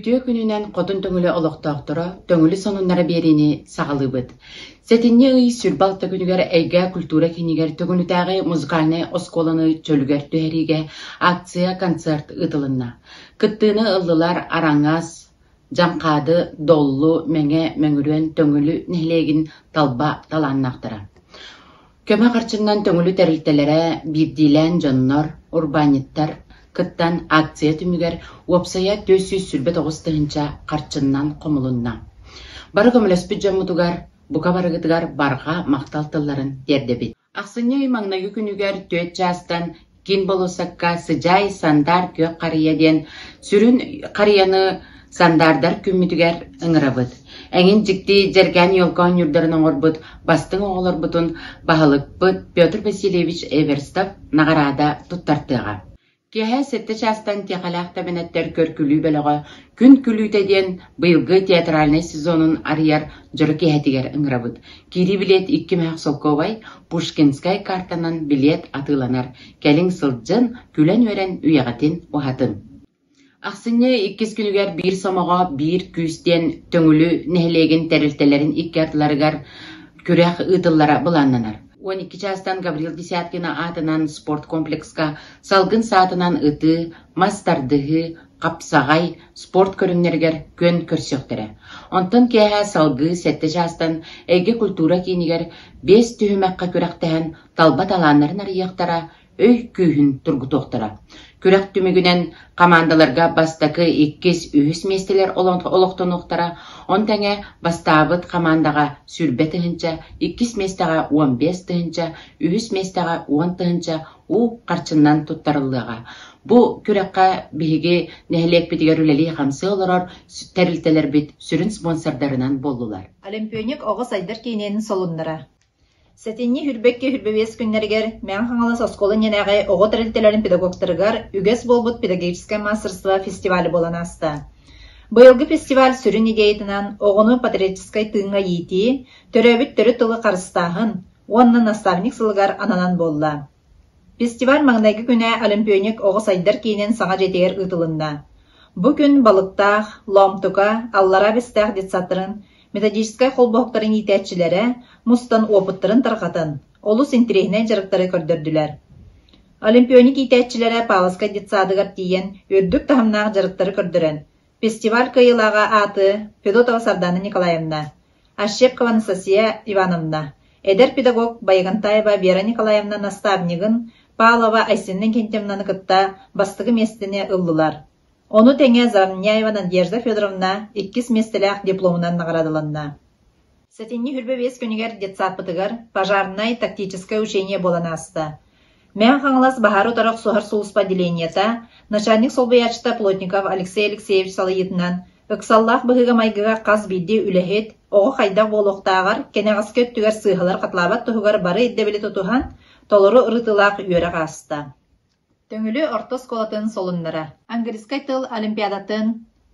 Үтүө күнүнэн Хотун Төҥүлү олохтоохторо Төҥүлү сонуннара биэриини саҕалыыбыт. Сэтинньи ый 26 күнүгэр Эйгэ культура киинигэр Төҥүлүтээҕи музыкальнай оскуоланы чөлүгэр түһэриигэ акция-концерт ыытылынна. Кыттыыны ыллылар Араҥас, Дьаҥхаады, Доллу, Мэҥэ, Мөҥүрүөн, Төҥүлү нэһилиэгин талба талааннаахтара. Көмө харчыннан Төҥүлү тэрилтэлэрэ, биирдиилээн дьоннор, урбаанньыттар кыттан акция түмүгэр уопсайа 429 тыһыынча харчыннан хомулунна. Бары көмөлөспүт дьоммутугар, бука барыгытыгар барҕа махтал тылларын тиэрдэбит. Ахсынньы ый маҥнайгы күнүгэр түөрт чаастан Киин болуоссакка Сыдьаай Сандаар күөх харыйа диэн сүрүн харыйаны сандаардар күммүтүгэр ыҥырабыт. Эҥин дьикти дьэргээн елка оонньуурдарын оҥорбут бастыҥ оҕолорбутун баһылыкпыт Петр Васильевич Эверстов наҕараада туттартыаҕа. Киэһэ сэттэ чаастан Тиэхэлээх тэбэнэттэр көр-күлүү бөлөҕө Күн күлүүтэ диэн быйылгы театральнай сезонун арыйар дьоро киэһэтигэр ыҥырабыт. Киирии билиэт икки мөһөх солкуобай, Пушкинскай картанан билиэт атыыланар. Кэлиҥ сылдьын, күлэн-үөрэн үйэҕитин уһатын. Ахсынньы иккис күнүгэр Биир сомоҕо, биир күүс диэн Төҥүлү нэһилиэгин тэрилтэлэрин икки ардыларыгар күрэх ыытыллара былааннанар. 12 чаастан Гаврил Десяткина аатынан спорткомплекска салгын саатынан ытыы, мас тардыһыы, хапсаҕай, спорт көрүҥнэригэр күөн көрсүөхтэрэ. Онтон киэһэ салгыы сэттэ чаастан Эйгэ культура киинигэр биэс түһүмэххэ күрэхтэһэн талба талааннарын арыйыахтара, өй күүһүн тургутуохтара. Күрэх түмүгүнэн хамаандаларга бастакы, иккис, үһүс миэстэлэр олохтонуохтара, он тэҥэ бастаабыт хамаандаҕа сүүрбэ тыһыынча, иккис миэстэҕэ 15 тыһыынча, үһүс миэстэҕэ уон тыһыынча уу харчыннан туттарыллыаҕа. Бу күрэххэ биһиги нэһилиэкпитигэр үлэлии-хамсыы олорор тэрилтэлэрбит сүрүн спонсордарынан буоллулар. Олимпионик оҕо сайдар киинин солуннара. Сэтинньи сүүрбэккэ сүүрбэ күннэригэр Мэҥэ Хаҥалас оскуола иннинээҕи оҕо тэрилтэлэрин педагогтарыгар үгэс буолбут педагогическое мастерство фестивале буолан ааста. Быйылгы фестиваль сүрүн идеятынан оҕону патриотическай тыыҥҥа иитии, төрөөбүт төрүт тылы харыстааһын уонна наставник сылыгар ананан буолла. Фестиваль маҥнайгы күнэ Олимпионик оҕо сайдар киинин саҥа дьиэтигэр ыытылынна. Бу күн Балыктаах, Лоомтука, Аллараа Бэстээх детсадтарын методическай холбоһуктарын иитээччилэрэ мустан уопуттарын тарҕатан, олус интэриэһинэй дьарыктары көрдөрдүлэр. Олимпионик иитээччилэрэ Павловскай детсадыгар тиийэн үрдүк таһымнаах дьарыктары көрдөрөн, фестиваль кыайыылааҕа ааты Федотова Сардана Николаевна, Ощепкова Анастасия Ивановна, эдэр педагог Байагантаева Вера Николаевна наставнигын Павлова Айсена Иннокентьевнаны кытта бастакы миэстэни ыллылар. Ону тэҥэ Заровняева Надежда Федоровна иккис миэстэлээх дипломунан наҕараадаланна. Сэтинньи 25 күнүгэр детсадпытыгар пожарнай тактическай учение буолан ааста. Мэҥэ Хаҥалас баһаары утары охсуһар сулууспа отделениета начальник солбуйааччыта Плотников Алексей Алексеевич салайыытынан ыксаллаах быһыыга-майгыга хас биирдии үлэһит оҕо хайдах буолуохтааҕар кэнэҕэски өттүгэр сыыһалар хатылаабат туһугар бары ирдэбили тутуһан, толору ырытыылаах үөрэх ааста. Төҥүлү орто оскуолатын солуннара. Английскай тыл олимпиадатын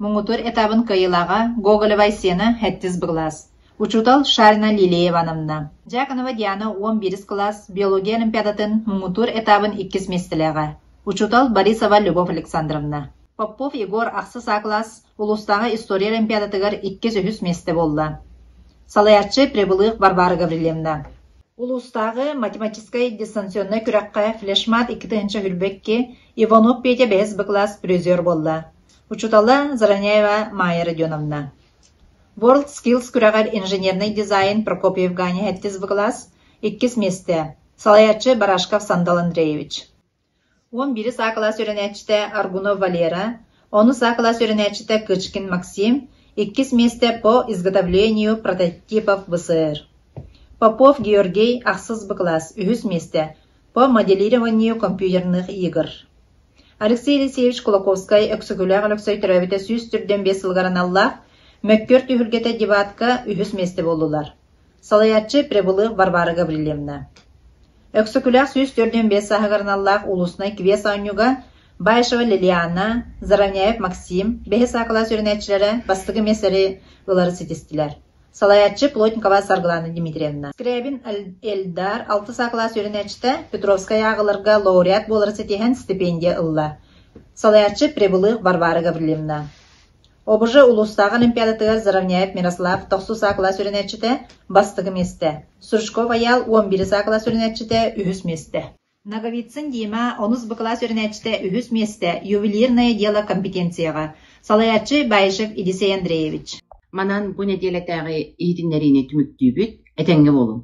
муҥутуур этабын кыайыылааҕа Гоголева Айсена сэттис кылаас, учуутал Шарина Лилия Ивановна. Дьяконова Диана уон биирис кылаас биология олимпиадатын муҥутуур этабын иккис миэстэлээҕэ, учуутал Борисова Любовь Александровна. Попов Егор ахсыс А кылаас улуустааҕы история олимпиадатыгар иккис-үһүс миэстэ буолла. Салайааччы Прибылых Варвара Гаврильевна. Улуустааҕы математическай дистанционнай күрэххэ флешмат 2022 Иванов Петя бэһис Б кылаас призер буолла. Учуутала Зараняева Майя Родионовна. World Skills күрэҕэр инженерный дизайн Прокопьев Ганя сэттис Б кылаас иккис миэстэ. Салайааччы Барашков Сандал Андреевич. Уон биирис А кылаас үөрэнээччитэ Аргунов Валера, онус А кылаас үөрэнээччитэ Кычкин Максим, иккис миэстэ по изготовлению прототипов ВСР. Попов Георгий ахсыс Б кылаас, үһүс миэстэ по моделированию компьютерных игр. Алексей Елисеевич Кулаковскай Өксөкүлээх Өлөксөй төрөөбүтэ сүүс түрдэн биэс сылыгар аналлаах Мөккүөр түһүлгэтэ дебатка үһүс миэстэ буоллулар. Салайааччы Прибылых Варвара Гаврильевна. Өксөкүлээх 145 сааһыгар аналлаах улуснай квест оонньууга Баишева Лилиана, Заровняев Максим бэһис А кылаас үөрэнээччилэрэ бастакы миэстэри ылары ситистилэр. Салайааччы Плотникова Саргылана Дмитриевна. Скрябин Эльдар алтыс А кылаас үөрэнээччитэ Петровскай ааҕыларга лауреат буолары ситиһэн стипендия ылла. Салайааччы Прибылых Варвара Гаврильевна. ОБЖ улуустааҕы олимпиадатыгар Заровняев Мирослав тохсус А кылаас үөрэнээччитэ бастакы миэстэ, Стручков Айаал 11 А кылаас үөрэнээччитэ үһүс миэстэ. Ноговицын Дима онус Б кылаас үөрэнээччитэ үһүс миэстэ «Ювелирное дело» компетенцияҕа. Салайааччы Баишев Едисей Андреевич. Манан бу нэдиэлэтээҕи иһитиннэриини түмүктүүбүт. Этэҥҥэ буолуҥ.